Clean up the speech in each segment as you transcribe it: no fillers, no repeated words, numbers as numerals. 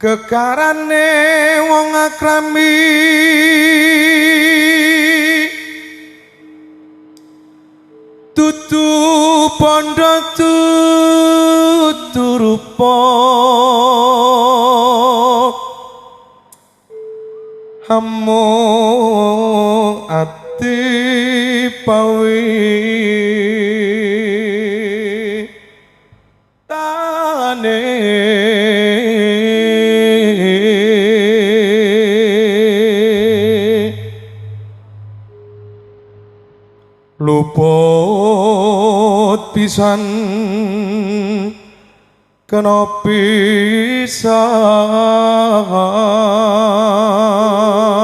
Gegarane wong akrami dudu bondo dudu rupa hamu ati pawi tane luput pisan kena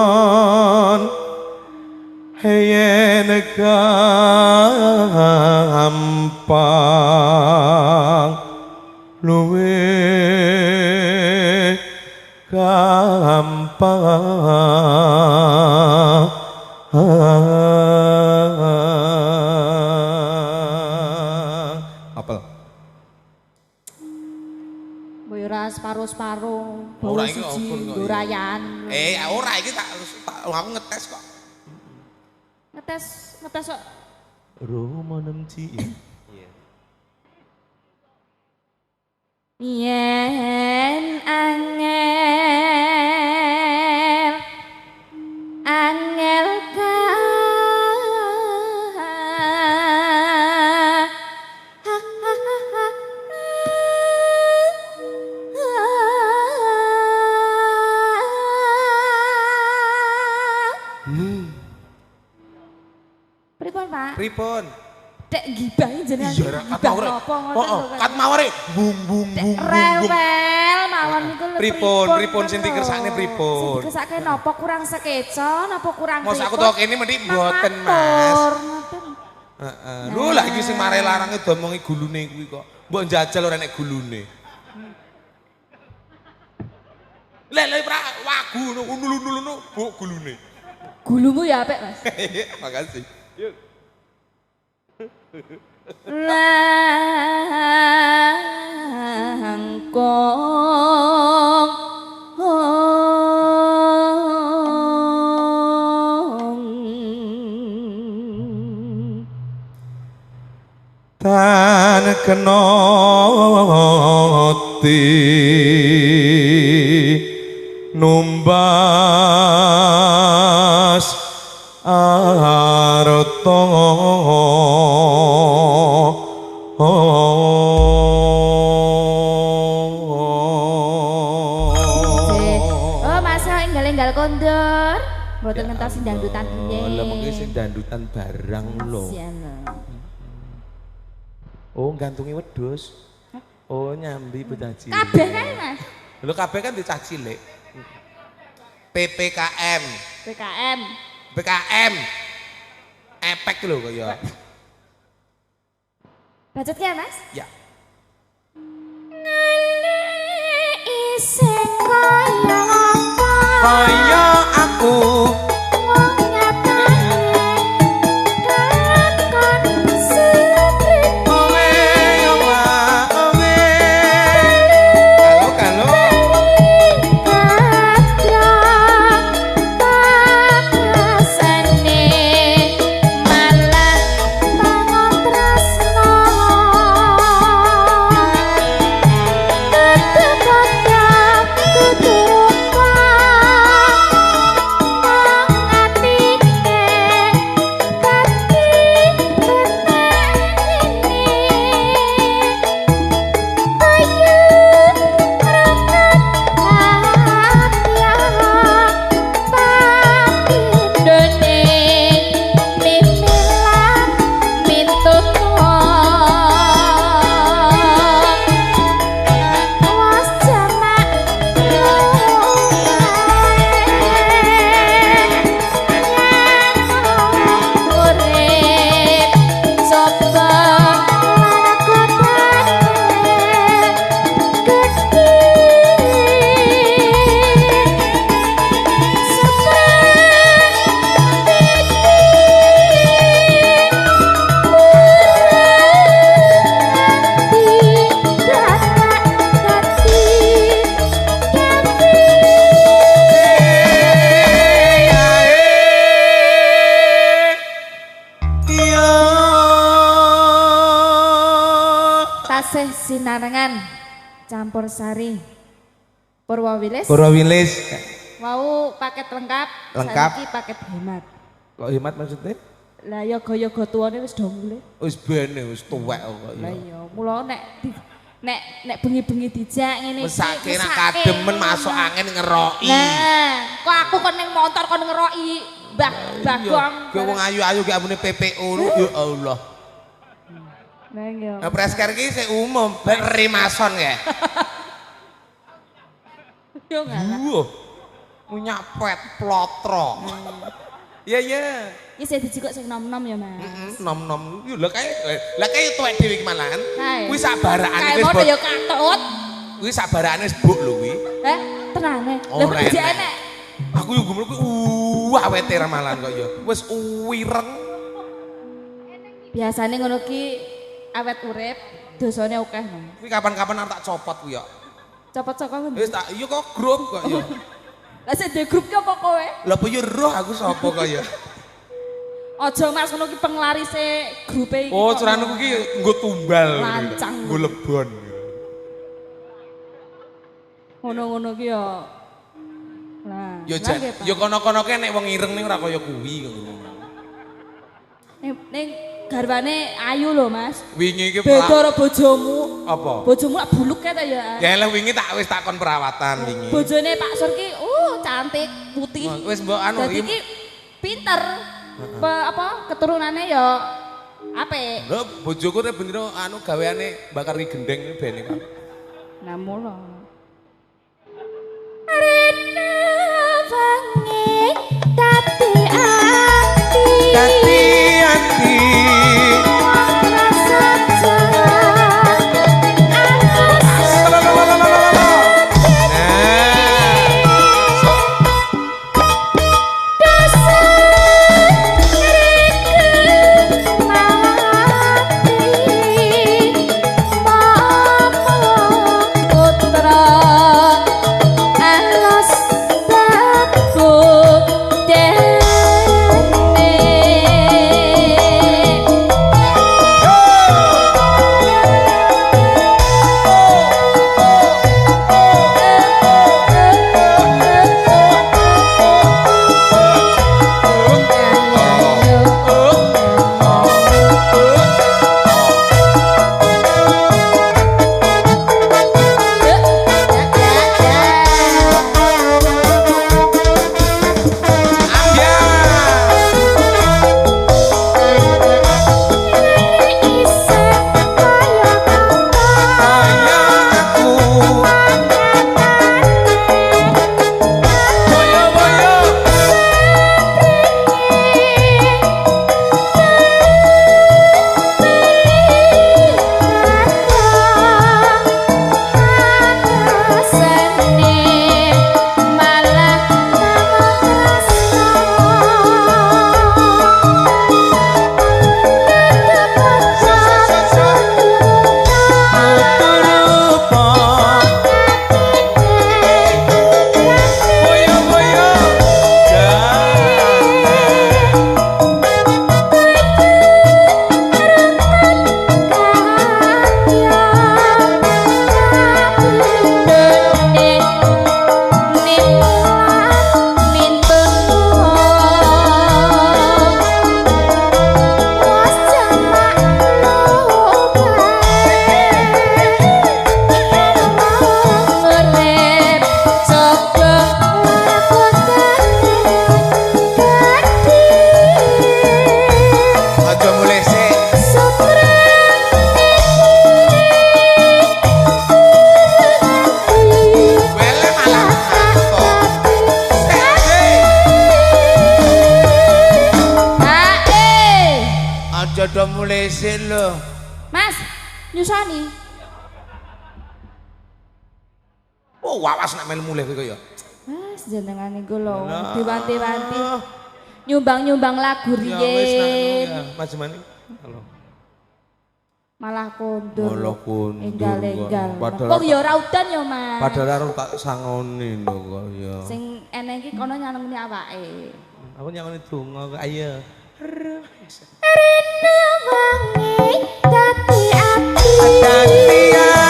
pisan yen gampang luwe gampang. Apel. Mbok ora separo-separo, Ora bawa iki siji open kok, nggo iya. rayan. Ora iki tak aku ngetes kok. Ngetes, ngetes kok. Roma nemci. Iya. Yen angel angel ka Pripun, Pak? Pripun? Dek gibah jenengan. Iya, ora kat gibah mawure. napa ngoten Heeh, lho, Kak. kat mawure bung bung Dek bung bung bung. Rewel mawon niku lho Pripun, pripun sing lho. dikersakne pripun? Sing dikersake napa kurang sekeca, napa kurang Mos aku pripun? to kene mendhi mboten, Mas. Matur, ngoten. Heeh. Lho lah iki sing mare larange diomongi gulune kuwi kok. Mbok njajal ora nek gulune. Lek lek pra wagu ngono unul-unul mbok gulune. Gulumu ya apik, Mas. Makasih. Yuk. Langkung Tan kena ti numbas arta. Oh, masa enggal-enggal kondur. Mboten ngentos sing dangdutan piye. Lah mengki sing dangdutan barang lho. Sian lho. Oh, gantungi wedhus. Oh, nyambi bocah cilik. Kabeh kae, Mas. Lho kabeh kan bocah cilik. PPKM, PKM. PKM. Epek lho kaya. Bacot ya, Mas? Ya. Ngene isih kaya apa? Kaya aku Wong nyatane kelakon setrika. kowe owa owe. Halo halo. Kadang pakasane malah bangun tresno. Tetep padha tutup. Sinarengan Campur Sari Purwowilis. Purwowilis. Wau paket lengkap, Lengkap. Saiki paket hemat. Kok hemat maksudnya? Lah yoga-yoga tuane wis do mulih. Wis bene wis tuwek kok Lah ya. iya, mula nek nek nek bengi-bengi dijak ngene iki. Mesake nek kademen masuk angin ngeroki. Lah, kok aku kon ning motor kon ngeroki Mbah Bagong. Kowe wong ayu-ayu ki ambune PPO ya Allah. Lah iya. Nah, presker ki sik umum, ben remason kae. Yo ngalah. Wuh. Minyak pet plotro. Iya iya. Iki sing dijikuk sing nom-nom ya, Mas. Heeh, nom-nom. Yo lha kae lah kae tuwek dhewe iki malahan. Kae. Kuwi sak barakane Kae wis mono ya katut. Kuwi sak barakane wis buk lho kuwi. Eh, tenane. Lah Ora kok dijak enek. enek. Aku yo gumul kuwi awete ra malahan kok ya. Wis uwireng. Biasane ngono ki awet urip, dosane akeh, Mas. Kuwi kapan-kapan arep tak copot kuwi ya. Copot saka ngendi? Wis tak iya kok grup kok ya. Lah sing duwe grup ki apa kowe? Lah apa ya roh aku sapa kok ya. Aja Mas ngono ki penglarise grupe iki. Oh, kok. carane kuwi nggo tumbal. Lancang. Nggo lebon. Ngono-ngono ki ya. Lah, Ya lah jan, nggih, Pak. ya kono-kono ke nek wong ireng ning ora kaya kuwi ngono. Ning garwane ayu lho, Mas. Wingi iki Beda karo bojomu. Apa? Bojomu lak buluk kae ta ya. Ya lah wingi tak wis takon perawatan wingi. Bojone Pak Sur ki cantik, putih. Wis mbok anu Dadi ki pinter. Apa keturunannya ya apik. Lho bojoku nek bendino anu gaweane bakar gendeng bene Pak. Nah mula. Rena wangi dadi ati. Dadi ati. Mas, nyusoni. Oh, wawas nek melu mulih kowe ya. Mas, jenengan niku lho diwanti-wanti. Nyumbang-nyumbang lagu riyen. Ya wis maju maning. Halo. Malah kondur. Malah kondur. Enggal-enggal. Kok ya ora udan ya, Mas. Padahal arep tak sangoni lho kok ya. Sing eneng iki kono nyanengni awake. Aku nyangoni donga kok ayo. Rene wangi dadi ati. Dadi ati.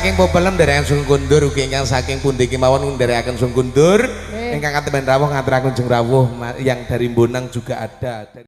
saking Popelem nderekaken sung kundur, ugi ingkang saking pundi kemawon nderekaken sung kundur. Nggih. Ingkang katemben rawuh ngaturaken jeng rawuh, yang dari Bonang juga ada.